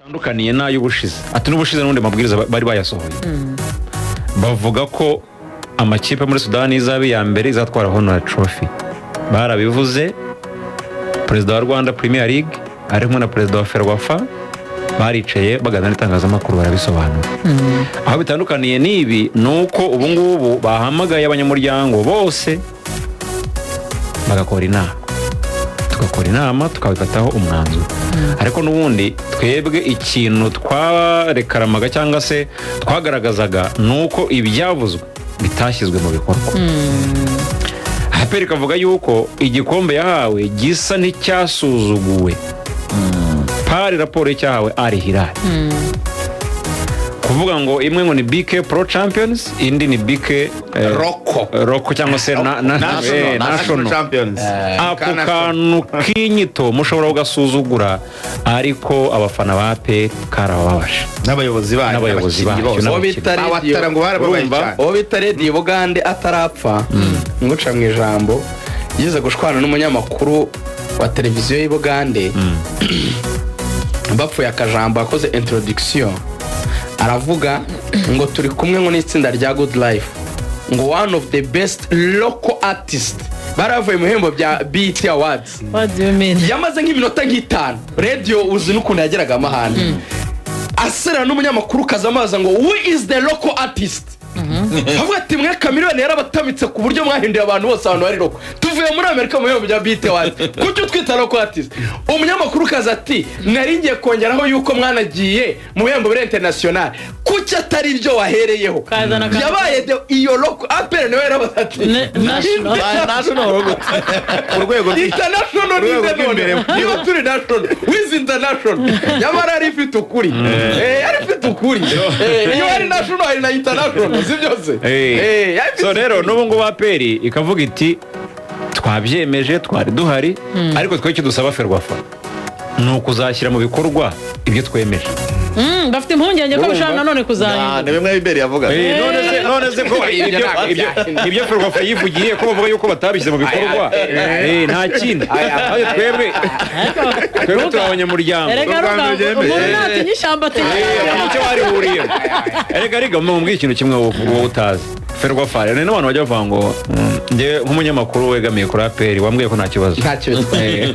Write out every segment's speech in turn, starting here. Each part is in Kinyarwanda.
Atandukaniye n'ay'ubushize, ati n'ubushize n'ubundi mabwiriza bari bayasohoye, bavuga ko amakipe muri Sudani izaba iya mbere izatwara Honor Trophy. Barabivuze, perezida wa Rwanda Premier League ari kumwe na perezida wa FERWAFA, baricaye baganira n'itangazamakuru, barabisobanura. Aho bitandukaniye n'ibi ni uko ubu ngubu bahamagaye abanyamuryango bose bagakora inama, tugakora inama tukabifataho umwanzuro. Ariko n'ubundi twebwe ikintu twarekaramaga cyangwa se twagaragazaga ni uko ibyavuzwe bitashyizwe mu bikorwa. APR ikavuga yuko igikombe yahawe gisa n'icyasuzuguwe par rapport y'icyahawe Al Hilal, kuvuga ngo imwe ngo ni BK Pro Champions, indi ni BK Roko. Roko cyangwa se National, National Champions. Ako kantu k'inyito mushobora kugasuzugura, ariko abafana ba APR karababaje. N'abayobozi bayo. N'abayobozi n'abakinnyi bayo, bose. Uwo bita Abatara ngo barababaye Urumva? cyane. Uwo bita Rediyo Bugande atarapfa, nguca mu ijambo, yize gushwana n'umunyamakuru wa televiziyo y'i Bugande, bapfuye akajambo. Yakoze introduction, aravuga ngo turi kumwe ngo n'itsinda rya Good Life, ngo one of the best local artist, bari bavuye mu bihembo bya BET Awards. What do you mean? Yamaze nk'iminota nk'itanu radiyo, uzi n'ukuntu yageraga amahane, asera n'umunyamakuru kaza amaza ngo "Who is the local artist?" Avuga ati mwe Chameleone yarabatamitse ku buryo mwahinduye abantu bose, abantu bari local. Tuvuye muri Amerika mu bihembo bya BET Awards, kuki utwita local artist? Umunyamakuru kaza ati nari ngiye kongeraho yuko mwanagiye mu bihembo biri international, kuki atari ibyo wahereyeho? Kazana Yabaye iyo local, APR nawe yarabaza ati National. National gute? Ku rwego International. Urwego Ni rw'imbere. none niba turi national with international, nyamara yari ifite ukuri. Yari ifite ukuri. Iyo hari national hari na international, si byose? Yari ifite So rero ukuri. n'ubu ngubu APR ikavuga iti twabyemeje, twari duhari, ariko twe icyo dusaba FERWAFA ni ukuzashyira mu bikorwa ibyo twemeje. Bafite impungenge ko bishobora nanone Ni kuzahinduka. bimwe Biberi yavugaga. None se ko Ibyo ntabwo byahinduka. Ibyo FERWAFA yivugiye ko bavuga yuko batabishyize mu bikorwa, nta kindi. Ariko twebwe turi abanyamuryango. Erega Ubwa ruga mbere byemeye. umuntu natinya ishyamba atinya Icyo barihuriyeho erega riga mubwire ikintu kimwe wowe utazi. FERWAFA hari n'abantu bajya bavuga ngo njye nk'umunyamakuru wegamiye kuri APR wambwiye ko nta kibazo. Ntacyo bitwaye.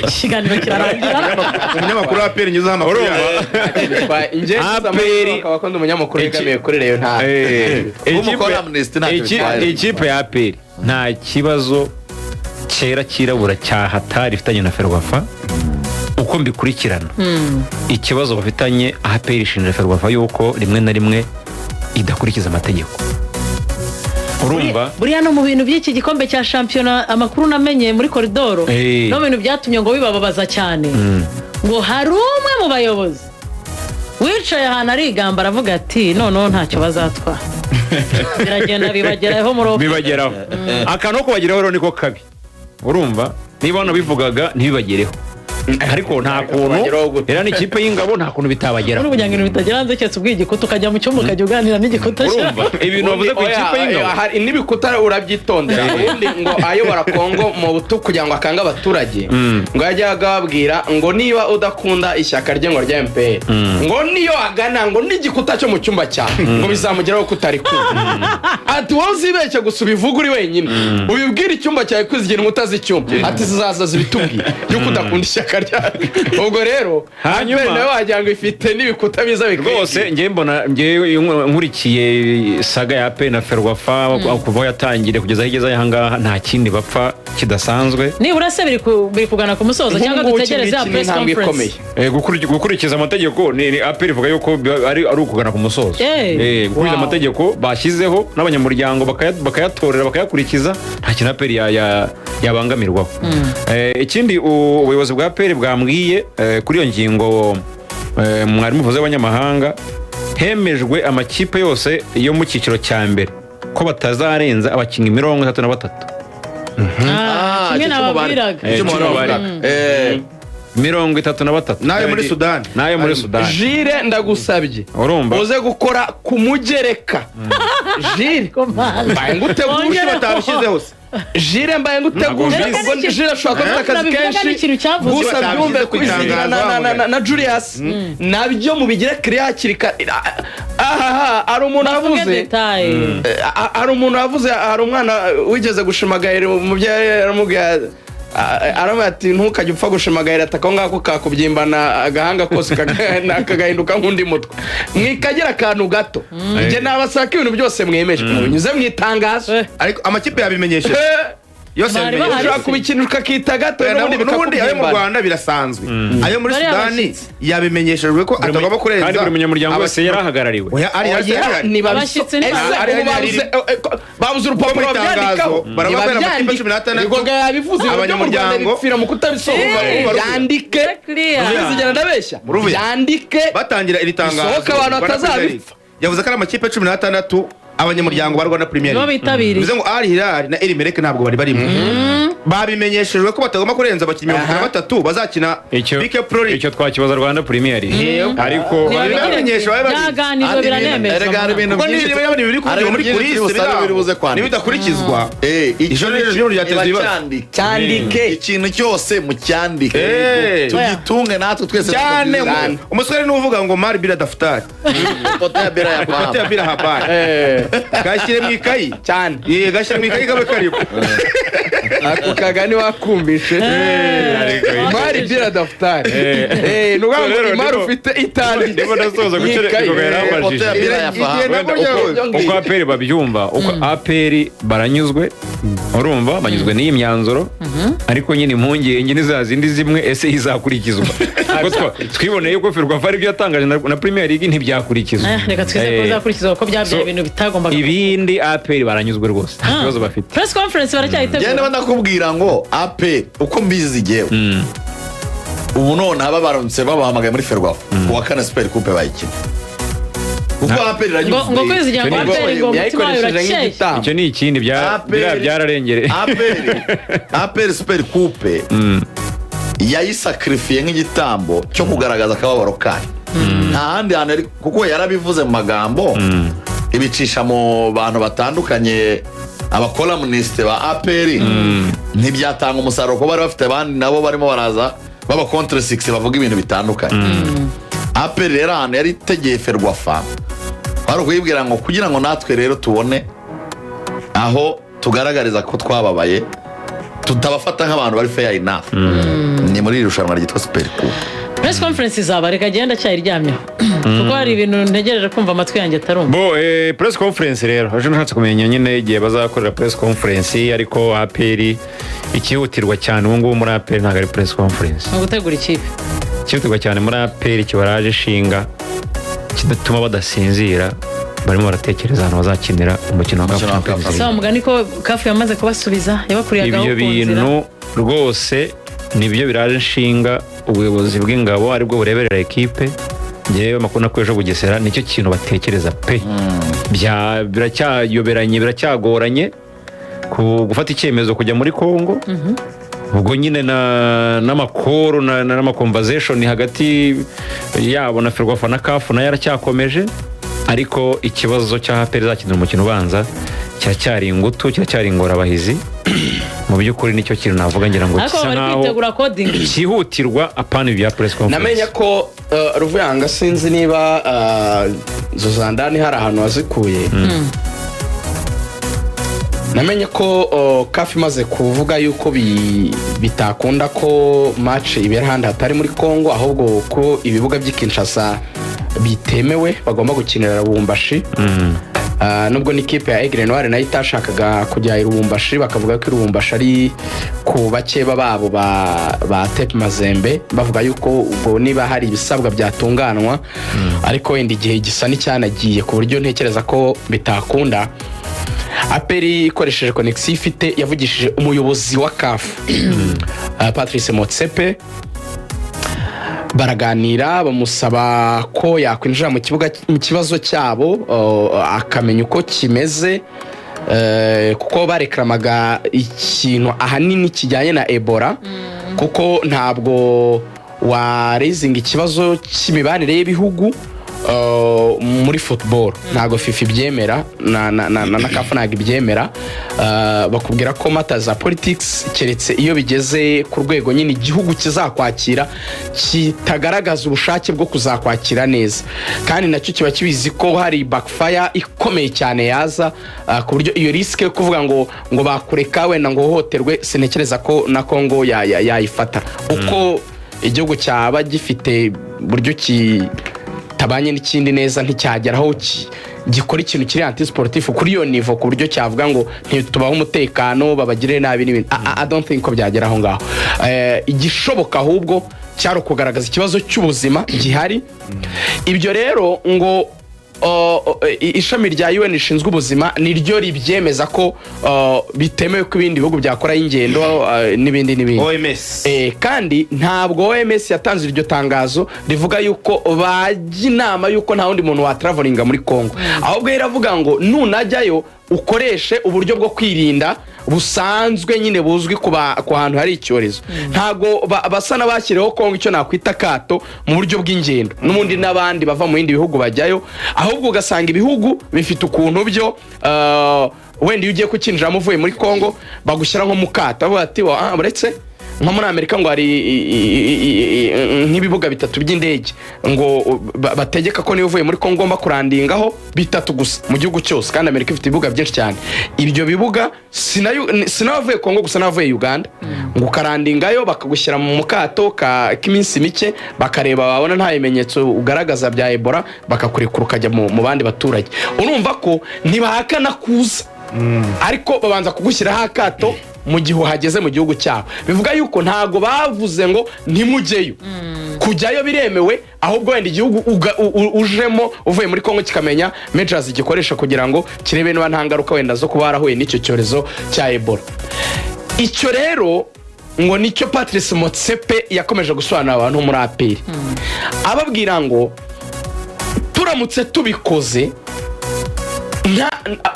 Ikiganiro kirarangira. Umunyamakuru wa APR nyuzeho amakuru yawe. Bitwaye njye. Akaba akunda umunyamakuru wegamiye kuri Rayon, nta Nk'umucolumnist ntacyo bitwaye. Ikipe ya APR nta kibazo cyera cyirabura cya hatari ifitanye na FERWAFA uko mbikurikirana. Ikibazo bafitanye, APR ishinja FERWAFA yuko rimwe na rimwe idakurikiza amategeko, urumva? Buriya no mu bintu by'iki gikombe cya shampiyona, amakuru namenye muri koridoro, no mu bintu byatumye ngo bibababaza cyane, ngo hari umwe mu bayobozi wicaye ahantu arigamba, aravuga ati noneho ntacyo bazatwara. Biragenda bibageraho muri Bibageraho. Akantu ko kubageraho rero niko kabi, urumva? Niba wanabivugaga ntibibagereho, ariko nta kuntu Kubageraho gute? Rero ni ikipe y'ingabo, nta kuntu bitabageraho. Muri kugira ngo ibintu bitagera hanze, keretse ubwiye igikuta, ukajya mu cyumba ukajya uganira n'igikuta. Urumva ibintu bavuze ku Oya, ikipe y'ingabo? Hari n'ibikuta urabyitondera. Ubundi ngo ayobora Kongo mu butu kugira ngo akange abaturage, ngo yajyaga ababwira ngo niba udakunda ishyaka rye ngo rya MPR, ngo niyo agana ngo n'igikuta cyo mu cyumba cyawe ngo bizamugeraho ko utarikunda. Ati wowe uzibeshye gusa ubivuge uri wenyine, ubibwire icyumba cyawe kwizigira inkuta z'icyumba, ati zizaza zibitubwire yuko udakunda ishyaka ryawe. Ubwo rero Hanyuma- APR nawe wagira ngo ifite n'ibikuta biza bikwiye. Rwose njyewe mbona, njyewe iyo nkurikiye saga ya APR na FERWAFA kuva aho yatangiriye kugeza aho igeze aha ngaha, nta kindi bapfa kidasanzwe. Nibura se biri kugana ku musozo cyangwa Nk'ubu ngubu dutegereze ya iki ngiki ni press intambwe conference? ikomeye. Gukurikiza amategeko ni APR ivuga yuko ari ukugana ku musozo. Gukurikiza amategeko bashyizeho n'abanyamuryango bakayatorera, bakayakurikiza, nta kintu APR yabangamirwaho. Ikindi ubuyobozi bwa APR bwambwiye kuri iyo ngingo, mwarimu uvuze abanyamahanga, hemejwe amakipe yose yo mu cyiciro cya mbere ko batazarenza abakinnyi 33. Ah, kimwe icyo cy'umubare. nababwiraga. Icyo cy'umubare Cy'umubare. wavugaga. 33. N'ayo muri Sudani. N'ayo muri Sudani. Jire, ndagusabye Urumva? uze gukora ku mugereka, Jire. Komanda. Mbaye nguteguje. Wongere. Batabishyizeho se? Jire mbaye nguteguje. Ntabwo Ubwo mbizi. Jire ashobora kuba afite akazi Nabivugaga kenshi. n'ikintu cyavuzwe. Gusa byumve Batabishyize ku kwizigira itangazo, na Julius nabyo mubigire kiriya hakiri kare. Ahaha, hari umuntu Bavuge wavuze détail. Hari umuntu wavuze, hari umwana wigeze gushimagayira umubyeyi, aramubwira, aramubwira ati: "Ntukajye upfa gushimagayira," ati: "Ako ngako kakubyimbana agahanga kose kagahinduka nk'undi mutwe." Mwikagira akantu gato, njye nabasaba ko ibintu byose mwemeje mubinyuze mu itangazo. Ariko amakipe yabimenyesheje yose, Bari yabimenyesheje. bahari. Ushobora kubikina ukakita gato n'ubundi N'ubundi ayo mu bikakubyimbana. Rwanda birasanzwe, ayo muri Bariya Sudani bashyitsi. yabimenyeshejwe ko atagomba kurenza. Kandi buri munyamuryango wese yarahagarariwe. Oya, ari Oya, ari Abashyitsi ese ari ubu babuze urupapuro Kuko mu itangazo babyandikaho? baravuga ko ari amakipe 16 Ngoga yabivuze, ibintu byo mu Rwanda abanyamuryango. bipfira mu kutabisohora. Byandike. Clear. Ntizigera ndabeshya. Muruvuye. Byandike. Batangira iri tangazo, Bisohoke abantu Rwanda Premier League batazabipfa. yavuze ko ari amakipe 16 abanyamuryango ba Rwanda Premier Nibo League. bitabiriye. Bivuze ngo Al Hilal na El Merreikh ntabwo bari barimo. Babimenyeshejwe ko batagomba kurenza abakinnyi 53 bazakina Icyo BK Pro League. Icyo twakibaza Rwanda Premier League, ariko Ntibabigire- Babimenyesha, babe babizi. Byaganiriwe, Andi biranemezwa. erega hari ibintu Kuko byinshi niba ibintu biri hari kuvugwa muri ibintu byinshi kulise turi busabe biri buze kwandika. nibidakurikizwa, icyo ijoro n'ijoro ryateza ibibazo. nibacyandike. Cyandike. Ikintu cyose mucyandike, tugitunge natwe twese cyane. tukabyizana. Umusore n'uvuga ngo mari bila dafutari Potea bila ya potea fahamu. bila habari, gashyire mu ikayi. Cyane. Ye, gashyire mu ikayi kabe kariho. Ako kagani wakumvishe, mari bira dafutari, ni ukuvuga ngo Rero imari ufite itanditse ndimo ndasoza gucere Yikayi. Ngoga yarambajije. Potea bila ya fahamu. Igihe Wenda nabwo uko APR babyumva, uko APR baranyuzwe, urumva banyuzwe n'iyi myanzuro, ariko nyine impungenge ni za zindi zimwe: ese izakurikizwa? Kuko twiboneye ko Ferwafa ari ibyo yatangaje na Premier League ntibyakurikizwa. Reka twizere ko bizakurikizwa, kuko byabyaye So, ibintu bitagombaga. Ibindi APR baranyuzwe rwose, nta kibazo bafite. Press conference Njyewe baracyayitegura. niba ndakubwira ngo APR uko mbizi jyewe ubu noneho baramutse babahamagaye muri Ferwafa kuwa kane, Super Coupe bayikina, kuko APR Ngo iranyuzwe. kwizigira ngo Icyo ni- APR ngo umutima wayo Yayikoresheje urakeye. nk'igitambo. Icyo ni ikindi biriya byararengereye. APR Super Coupe yayisakirifiye nk'igitambo cyo kugaragaza akababaro kayo, nta handi hantu kuko yarabivuze mu magambo, ibicisha mu bantu batandukanye, aba columniste ba APR, ntibyatanga umusaruro kuko bari bafite abandi nabo barimo baraza baba contre six bavuga ibintu bitandukanye. APR rero ahantu yari itegeye Ferwafa wari ukuyibwira ngo kugira ngo natwe rero tubone aho tugaragariza ko twababaye, tutabafata nk'abantu bari fair enough, ni muri iri rushanwa ryitwa Super Coupe. Press conference izaba, reka agenda cyayiryamyeho kuko hari ibintu ntegereje kumva amatwi yanjye atarumva. Bo press conference rero ejo nashatse kumenya nyine igihe bazakorera press conference, ariko APR ikihutirwa cyane ubu ngubu muri APR ntabwo ari press conference. Mu gutegura ikipe. Ikihutirwa cyane muri APR kibaraje ishinga, kidatuma badasinzira, barimo baratekereza ahantu bazakinira umukino wa CAF Umukino wa Champions CAF. League. Saba mugani ko CAF yamaze kubasubiza, yabakuriyagaho Ibyo ku nzira. bintu rwose nibyo biraje inshinga ubuyobozi bw'ingabo, aribwo bureberera ekipe. Ngewe amakuru nakuye ejo Bugesera, nicyo kintu batekereza pe. Biracyayoberanye, biracyagoranye ku gufata icyemezo kujya muri Congo. Ubwo nyine n'amakoro n'ama conversation hagati yabo na Ferwafa na CAF nayo aracyakomeje, ariko ikibazo cya APR izakinira umukino ubanza kiracyari ingutu, kiracyari ingorabahizi. Mu by'ukuri nicyo kintu navuga ngira ngo Ariko gisa bari nkaho kwitegura coding. cyihutirwa, apana ibya press conference. Namenye ko Ruvuyanga, sinzi niba Zozandani hari ahantu wazikuye, namenye ko CAF imaze kuvuga yuko bitakunda ko match ibera ahandi hatari muri Congo, ahubwo ko ibibuga by'i Kinshasa bitemewe, bagomba gukinira Lubumbashi. Nubwo n'ikipe ya Aigle Noir nayo itashakaga kujya i Lubumbashi, bakavuga ko i Lubumbashi ari ku bakeba babo ba TP Mazembe, bavuga yuko ubwo niba hari ibisabwa byatunganwa, ariko wenda igihe gisa n'icyanagiye ku buryo ntekereza ko bitakunda. APR ikoresheje connexion ifite yavugishije umuyobozi wa CAF, Patrice Motsepe, baraganira, bamusaba ko yakwinjira mu kibuga mu kibazo cyabo, akamenya uko kimeze, kuko barekaramaga ikintu ahanini kijyanye na Ebola, kuko ntabwo warezinga ikibazo cy'imibanire y'ibihugu muri football ntabwo FIFA ibyemera na CAF ntabwo ibyemera. Bakubwira ko matters za politics, keretse iyo bigeze ku rwego nyine igihugu kizakwakira kitagaragaza ubushake bwo kuzakwakira neza, kandi nacyo kiba kibizi ko hari backfire ikomeye cyane yaza, ku buryo iyo risk yo kuvuga ngo bakureka wenda ngo uhohoterwe, sintekereza ko na Kongo yayifata uko igihugu cyaba gifite uburyo kitabanye n'ikindi neza, nticyagera aho gikora ikintu kiri anti sportif kuri iyo niveau, ku buryo cyavuga ngo ntitubahe umutekano, babagirire nabi n'ibindi. I don't think ko byagera aho ngaho. Igishoboka ahubwo cyari ukugaragaza ikibazo cy'ubuzima gihari. Ibyo rero ngo ishami rya UN rishinzwe ubuzima niryo ribyemeza ko bitemewe ko ibindi bihugu byakoraho ingendo, n'ibindi n'ibindi. OMS. Kandi ntabwo OMS yatanze iryo tangazo rivuga yuko bajya inama yuko nta wundi muntu watravelinga muri Congo, ahubwo yo iravuga ngo nunajyayo ukoreshe uburyo bwo kwirinda busanzwe nyine buzwi ku hantu hari icyorezo. Ntabwo basa n'abashyiriweho Kongo icyo nakwita akato mu buryo bw'ingendo, n'ubundi n'abandi bava mu bindi bihugu bajyayo, ahubwo ugasanga ibihugu bifite ukuntu byo, wenda iyo ugiye kukinjiramo uvuye muri Kongo bagushyira nko mu kato, bavuga ati "Ah, uretse nko muri Amerika ngo hari nk'ibibuga bitatu by'indege ngo bategeka ko niba uvuye muri Kongo ugomba kulandingaho bitatu gusa mu gihugu cyose, kandi Amerika ifite ibibuga byinshi cyane. Ibyo bibuga sinabavuye Kongo gusa, n'abavuye Uganda, ngo ukalandingayo bakagushyira mu kato k'iminsi mike, bakareba, babona nta bimenyetso ugaragaza bya Ebola, bakakurekura ukajya mu bandi baturage. Urumva ko ntibahakana kuza, ariko babanza kugushyiraho akato mu gihe uhageze mu gihugu cyabo. Bivuga yuko ntabwo bavuze ngo ntimujyeyo, kujyayo biremewe, ahubwo wenda igihugu ujemo uvuye muri Kongo kikamenya measures gikoresha kugira ngo kirebe niba nta ngaruka wenda zo kuba warahuye n'icyo cyorezo cya Ebola. Icyo rero ngo nicyo Patrice Motsepe yakomeje gusobanurira abantu muri APR, ababwira ngo turamutse tubikoze nta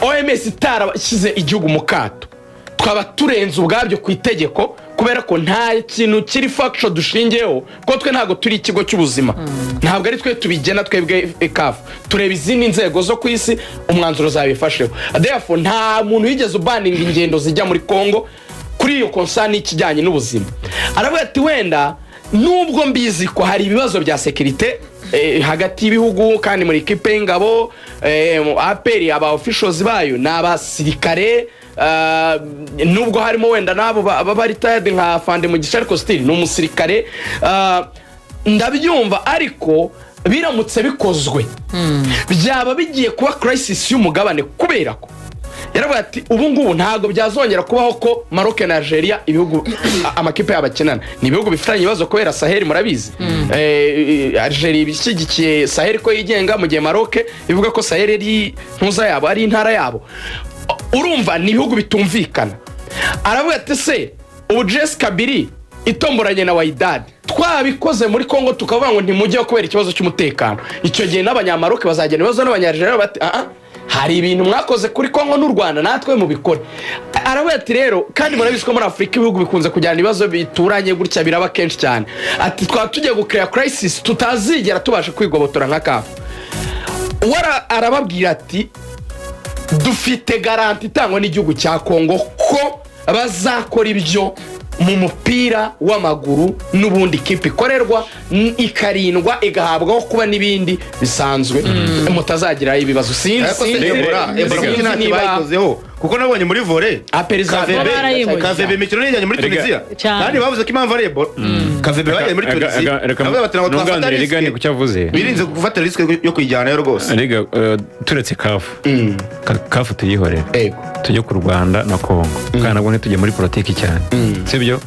OMS itarashyize igihugu mu kato, twaba turenze ubwabyo ku itegeko, kubera ko nta kintu kiri factual dushingiyeho, kuko twe ntabwo turi ikigo cy'ubuzima, ntabwo ari twe tubigena. Twebwe CAF tureba izindi nzego zo ku isi umwanzuro zabifasheho. Therefore nta muntu wigeze ubanninga ingendo zijya muri Congo kuri iyo concern y'ikijyanye n'ubuzima. Aravuga ati wenda nubwo mbizi ko hari ibibazo bya sécurité hagati y'ibihugu, kandi muri ikipe y'ingabo, mu APR aba officials bayo ni abasirikare, nubwo harimo wenda n'abo baba retired nka Fande Mugisha, ariko still ni umusirikare. Ndabyumva, ariko biramutse bikozwe byaba bigiye kuba crisis y'umugabane, kubera ko yaravuga ati ubu ngubu ntabwo byazongera kubaho ko Maroc na Algeria, ibihugu amakipe yabo akinana, ni ibihugu bifitanye ibibazo kubera Sahel, murabizi. Algeria ibishyigikiye Sahel ko yigenga, mu gihe Maroc ivuga ko Sahel ari ntuza yabo, ari intara yabo. Urumva ni ibihugu bitumvikana. Aravuga ati se ubu JS Kabylie itomboranye na Wydad, twabikoze muri Congo tukavuga ngo ntimujyeho kubera ikibazo cy'umutekano, icyo gihe n'Abanyamaroke bazagenda ibibazo n'Abanyalgeria bati ah, hari ibintu mwakoze kuri Congo n'u Rwanda, natwe mubikore. Aravuga ati rero kandi murabizi ko muri Afurika ibihugu bikunze kujyana ibibazo bituranye gutya, biraba kenshi cyane. Ati twaba tugiye gucreate crisis tutazigera tubasha kwigobotora nka CAF. We arababwira ati dufite garantie itangwa n'igihugu cya Kongo ko bazakora ibyo mu mupira w'amaguru, n'ubundi ikipe ikorerwa ikarindwa, igahabwaho kuba n'ibindi bisanzwe, mutazagiraho ibibazo. Sinzi Ariko se sinzi Ebola, Ebola kuki sinzi ntacyo niba bayikozeho? Kuko nabonye muri volley APR Kavebe Barayimuye. Kavebe imikino nijyanye muri Tunisia, Cyane. kandi bavuze ko impamvu ari Ebola. Kavebe bajyanye muri Tunisia, Reka bavuga bati ntabwo twafata nunganire Rigani ku risque, cyo avuze. birinze gufata risque yo kuyijyanayo rwose. Riga, turetse CAF, CAF tuyihorere, Yego. tujye ku Rwanda na Kongo, kandi nabwo ntitujye muri politiki cyane, sibyo?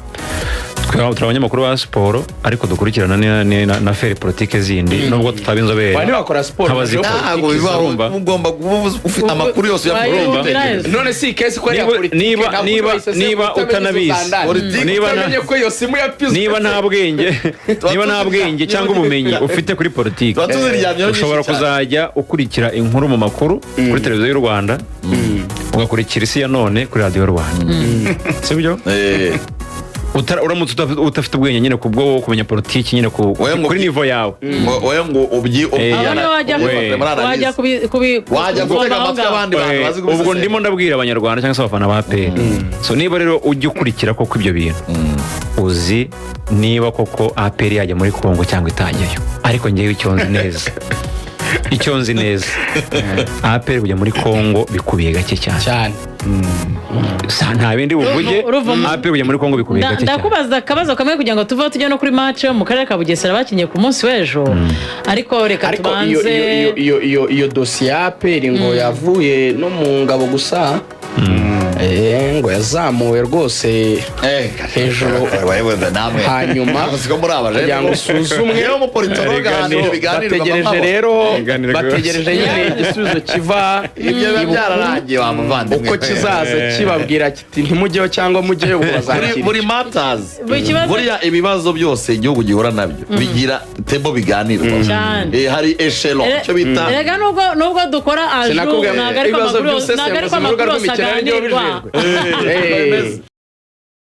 Twe turi abanyamakuru ba siporo, ariko dukurikirana na affaires politiques zindi, nubwo tutaba inzobere Ba ntibakora siporo nk'abazikora. Ntabwo bibaho. Urumva? Ugomba kuba ufite amakuru yose Urumva? uyatekereza. None si ikesi ko ari iya politiki, ntabwo Niba utayisesengura, utamenye izo utanabizi. standard. Politiki Utamenye ko iyo simu yapizwe. Niba nta bwenge cyangwa ubumenyi ufite kuri politiki, Tuba tuziryamyeho nyinshi ushobora cyane. kuzajya ukurikira inkuru mu makuru kuri Televiziyo y'u Rwanda, ugakurikira Isi ya None kuri Radiyo Rwanda, sibyo? Uramutse udafite ubwenge nyine ku bwo kumenya politiki nyine Wowe ngo kuri niveau yawe. Ngo wowe ngo ubyi Aho niho wajya ubyifate muri wajya analyse. Wajya kuvoma gutega aho amatwi ngaho. abandi bantu bazi Ubwo kubisesengura. ndimo ndabwira Abanyarwanda cyangwa se abafana ba APR. So niba rero ujya ukurikira koko ibyo bintu, uzi niba koko APR yajya muri Kongo cyangwa itajyayo. Ariko ngewe icyo nzi neza, APR kujya muri Kongo bikubiye gake cyane. Cyane. Nta bindi buvuge. APR kujya muri Kongo bikubiye gake cyane. Ndakubaza akabazo kamwe kugira ngo tuveho tujye no kuri match yo mu karere ka Bugesera bakinnye ku munsi w'ejo, ariko reka Ariko iyo tubanze. iyo dosiye ya APR ngo yavuye no mu ngabo gusa. Ngo yazamuwe rwose hejuru. Namwe Hanyuma siko muri abaje kugira ngo usuzumwe. Yewe umupolitologue, ahantu ibyo biganirwa Bategereje mpamvu. rero Ibiganiro rwose. bategereje nyine igisubizo kiva Ibyo biba ibukuru, byararangiye wa muvandimwe. Uko kizaza kibabwira kiti ntimujyeyo cyangwa mujyeyo, ubwo Buri bazakira. buri matters, Buri kibazo- buriya ibibazo byose igihugu gihura nabyo bigira table biganirwa. Cyane. Hari echelon, icyo bita Erega nubwo dukora aju Sinakubwiye ntabwo ariko ibibazo amakuru yose by'ubusesenguzi mu rubuga ntabwo ariko amakuru yose rw'imikino niryo aganirwa. bijejwe.